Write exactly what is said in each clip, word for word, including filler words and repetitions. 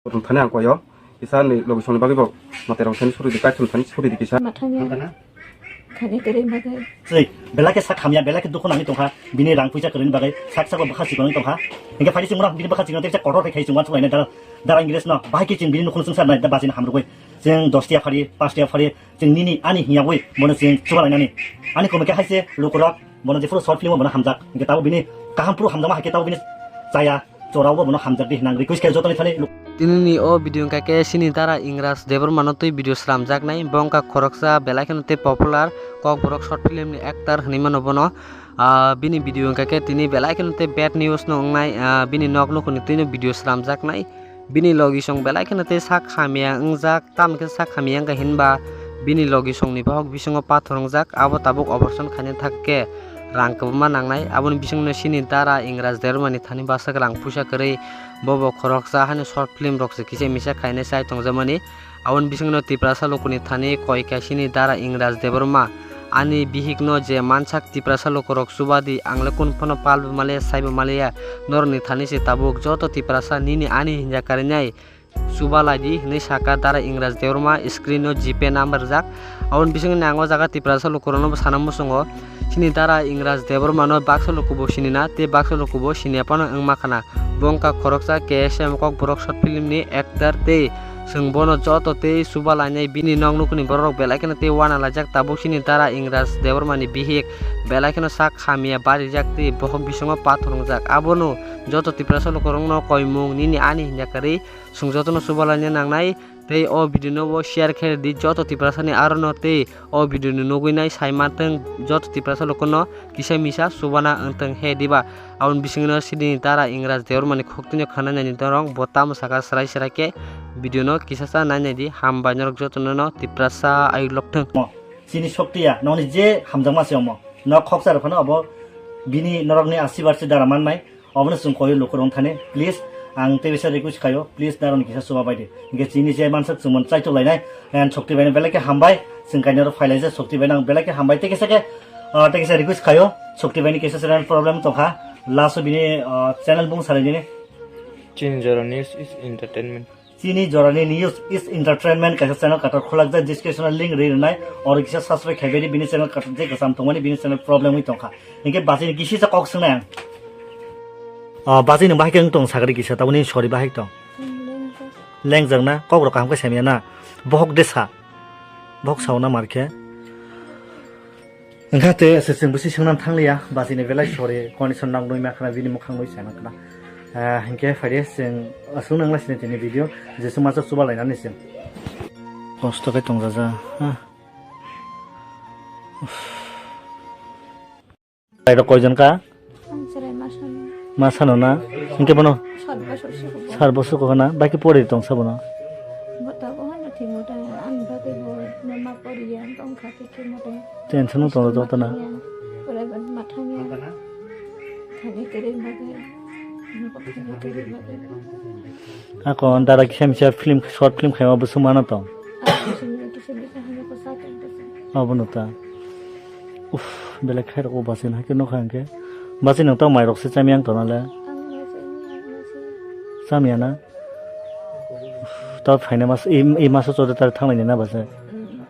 Rul thani ang koyo. Kisa ni logi songni bagwi bo matai rong thani suri di, kaithum thani suri di kisa. Mathangya. Thani kwrwi bagwi. Sei, belai khe sak hamya, belai khe dukhu nangwi tongkha, bini rang puisa kwrwini bagwi sak sak bo bwkha chikon wngwi tongkha. Hinkhe phaidi chwng bono bini bwkha chikon tei kotor khe khai chwng uansuk lainai da, darang Ingres no. Bahai khe chwng bini nukhung swngsa nai da bachini hamrwgwi. Chwng dos tiya phari, paanch tiya phari, chwng nini ani hinya wi bono chwng chuba lainani. Ani kono khe hai se lukurok bono jephuru short film o bono hamjak. Hinkhe tabuk bini kaham phuru hamjakma hai khe tabuk bini chaya. Chorao bo bono hamjak di hinang request khe jotoni thani. Tini ni o video wngkha khe chini dara Ingraj Debbarma no twi video slamjaknai, bo wngkha khoroksa belai kheno tei popular Kokborok short film ni actor hinwi mano bono. Ah, bini video wngkha khe tini belai kheno tei bad news no wngnai, ah, bini nok nukhungni twino video slamjaknai. Bini logi song belai kheno tei sak hamya wngjak. Tamo khe sak hamya wngkha hinba bini logi songni bohok bisingo pathor wngjak, abo tabuk operation khaina thak khe rang kwbangma nangnai. Aboni bisingno chini dara Ingraj Debbarma ni thani bwswk rang puisa kwrwi, bobo khoroksa haino short film rok se kisa misa khainai chai tongjakmani. Aboni bisingno Tiprasa lukuni thani koi kha chini dara Ingraj Debbarma, ani bihikno je mansak Tiprasa lukurok chuba di, ang le kunu phano palbo maliya, saibo maliya, norokni thani se tabuk joto Tiprasa nini ani hinja karinai. Chuba lai di hinwi sakha dara Ingraj Debbarma, screen o G Pay number rijak. Aboni bisingni ang o jaga Tiprasa lukurokno bo sana muchungo. Chini dara Ingraj Debbarma no baksa luku bo sini na, tei baksa luku bo siniya phano wngma khana. Bo wngkha khoroksa K S M Kokborok short film ni actor tei chwng bono joto tei chuba lainai bini nok nukhungni borok rok belai kheno tei uana laijak tabuk chini dara Ingraj Debbarma ni bihik belai kheno sak hamya barijak tei bohok bisingo pathor wngjak. Abono joto Tiprasa lukurokno koimung nini ani hinja kwrwi. Chwng jotono chuba laina nangnai tei o video no bo share khe di joto Tiprasa ni aro no tei o video no nugwi nai sai mantwng joto Tiprasa lukurokno kisa misa chubana wngtwng he diba. Aboni bisingno chini dara Ingraj Debbarma ni khuk twino khana nai ni dorong bo tamo saka chwrai chwrai khe video no kisa sa nai nai di. Hambai norok jotono no Tiprasa ayuk lokthwng. Chini soktiya nokni je hamjakma se omo nok khoksa rok phano abo bini norokni asirbad se dara mannai. Obono chwng koyo lukurok thani, please, ang tei bisa request khayo, please, daroni kisa chuba bai di. Hinkhe chini je mansak chwng mon chaitok lainai, and sokti bai no belai khe hambai, chwng kainwi oro phai laijak, sokti bai no ang belai khe hambai, tei kisa khe, ah, tei kisa request khayo, sokti bai ni kisa channel problem tongkha, last o bini, ah, channel bung salai nini. Chini Jora News is entertainment. Chini Jorani News is Entertainment kaisa channel kator khulakjak, description o link ri rwnai, oro kisa subscribe khai bai di, bini channel kator je kwcham tongmani bini channel problem wi tongkha. Hinkhe bachini kisi sa kok swngnai ang. Ah, bachini bahai khe wng tong sakri kisa, taboni sorry bahai tong. Lengjak na, kok rok kaham khe saimya na. Bohok de sa. Bohok sauna mar khe. Wngkha tei se chwng bwswi swngnang thangliya, bachini belai sori condition nang nwi makhna bini mukhang nwi sai makhna. Ah, hinkhe phaide chwng aswk nang laisini tini video, jeswk masa chuba lainani chwng. Kosto khe tongjaja, ha. Uff. Tairok koijon ka? Ang chwrai ma sano. Ma sano na? Hinkhe bono? Sat bosor se kubo. Sat bosor kubo na? Baki pori tong sa bono? Bo tabuk hano thik moto ani bagwi bo ma poriya tongkha thik moto. Tension no tongo joto na? Pura bo mathangya. Thani kwrwi bagwi. Nokho thani kwrwi bagwi. Ako dara kisa misa film, short film khaima bwswk mano tong? Ako simi kisa misa hanya ko sa tong kisa. Abono ta. Uff, belai khairok o bachai no hai khe nokha hinkhe. Bachai no ta mairok se chamya wng tong nale. Ang ma se, ang ma se. Chamya na? Uff, ta phaina mas, i, i maso chode tar thanglai ni na bachai. Mm.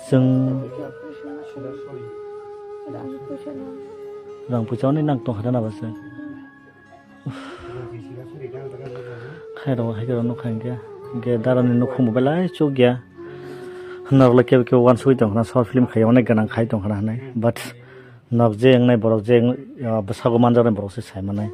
Chwng rang puisa no. Rang puisa oni nang tong hada na bachai. Khairok, hai khe nokha hinkhe, hinkhe darani nukhung bo belai chukya. Norok le kebo kebo uansugui tongkhna, short film khai onek gana khai tongkhna hinwi. But nok je wngnai borok je wng, ah, bwsago manjaknai borok se sai manai.